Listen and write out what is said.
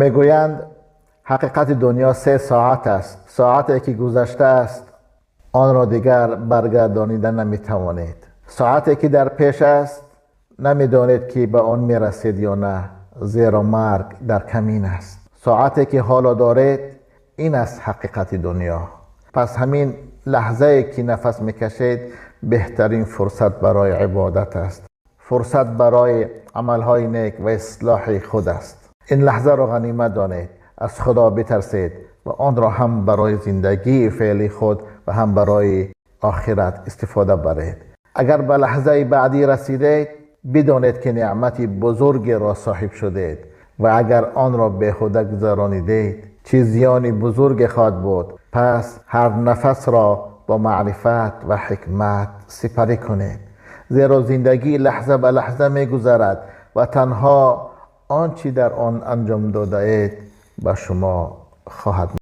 Мегӯянд, ҳақиқати дунё се соат аст. Соате ки гузаштааст, онро дигар баргардонида наметавонед. Соате ки дар пеш аст, намедонед, ки ба он мерасед ё не, зеро марг дар камин аст. Соате ки ҳоло доред, ин аст ҳақиқати дунё. Пас ҳамин лаҳзае ки нафас мекашед, беҳтарин фурсат барои ибодат аст, фурсат барои амалҳои нек ва ислоҳи худ аст. Ин лаҳзаро ғанимат донед, аз Худо битарсед ва онро ҳам барои зиндагии феълии худ ва ҳам барои охират истифода баред. Агар ба лаҳзаи баъдӣ расидед, бидонед, ки неъмати бузургеро соҳиб шудед ва агар онро беҳуда гузаронидед, чӣ зиёни бузурге хоҳад буд. Пас ҳар нафасро бо маърифат ва ҳикмат сипарӣ кунед, зеро зиндагӣ лаҳза ба лаҳза мегузарад ва танҳо он чӣ дар он анҷом додаед ба шумо хоҳад.